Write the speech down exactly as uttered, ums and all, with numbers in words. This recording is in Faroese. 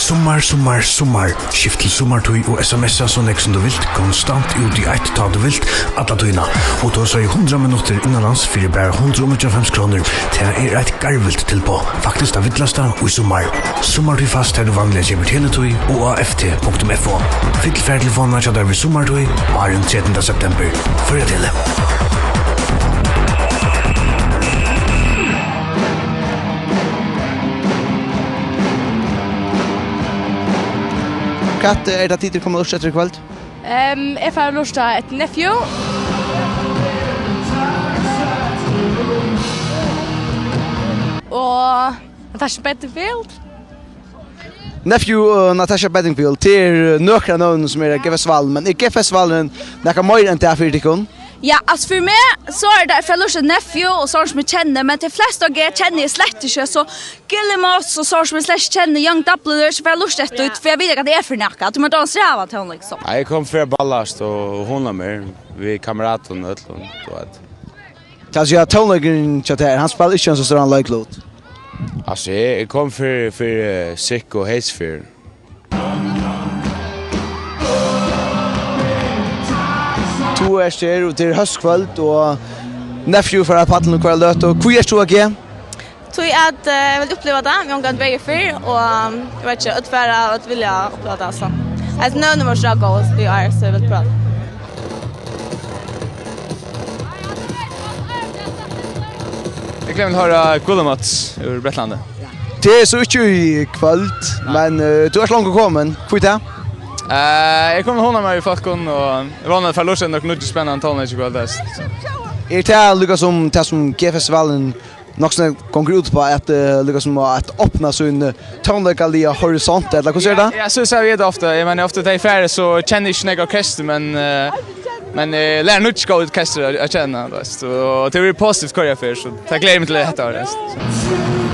Summar, summar, summar. Skift til summartíð og S M S-a so nógv sum tú vilt, konstant út í eitt, tá tú vilt, alla tíðina. Og tú so í hundrað minuttir innanlands fyri bara hundrað og níggjuoghálvfems krónur. Tað er eitt garvilt tilboð. Faktiskt tað villasta í summar. Summartíð fast, har tú vanliga keypir teletíð og á F T punktum F O. Fyll fartelefonina hjá tær við summartíð áðrenn trettanda september. Fyrra til. Hvat er tað, tit eru komin at lurta eftir í kvøld? Ehm, eg fari at lurta eftir Nephew. Og Natasha Bedingfield. Nephew og Natasha Bedingfield, tað eru nøkur av nøvnum, sum eru á G-festivalinum, men er G-festivalurin nakað meira enn tað fyri tykkum? Ja, altso, fyri meg, so er tað, eg fari at lurta eftir Nephew, og so er tað sum eg kenni, men tey flestu av G kenni eg slett ikki, so Guillemot, og so er tað sum eg slett ikki kenni, Young Dubliners, so fari eg at lurta eftir, ja, tí, fyri eg veit ikki, hvat tað er fyri nakað, tí man dámar at hava tónleik, so. Ja, eg kom fyri at ballast og hugna mær við kameratum og øllum, tú veit. Tað vil siga, tónleikurin hjá tær, hann spælir ikki ein so stóran leiklut. Altso, eg, eg kom fyri, fyri, eh, Sick og Hatesfear. Tú ert her, og tað er hóskvøld, og Nephew fer á pallin um hvørja løtu. Hví ert tú á G? Tí at, eh, eg vil uppliva tað, eg havi ongantíð verið fyrr, og, um, eg veit ikki, øll fara at vilja uppliva tað, so. Altso, nøvnini vóru so góð í ár, so eg vil prøva. Eg gleði meg til at hoyra Guillemot úr Bretlandi. Tað er so ikki í kvøld, nei, men, eh, tú ert longu komin. Hví tað? Eh, eg kom at hugna mær við fólkum, og eg vóni at fara at lurta eftir nøkrum nýggjum spennandi tónleiki í kvøld, helst. Er tað líka sum tað sum G-festivalurin nokk so nógv gongur út uppá, at, eh, líka sum at opna sín, eh, tónleikaliga horisont, ella hvussu er tað? Ja, ja, so, so er tað ofta. Eg meini, ofta tá eg fari, so kenni eg ikki nógv orkestur, men, eh, men, eh, læri nýggj góð orkestur at, at kenna, tú veit. Og tað er positivt hvørja ferð, so tað gleði eg meg til hetta árið, helst.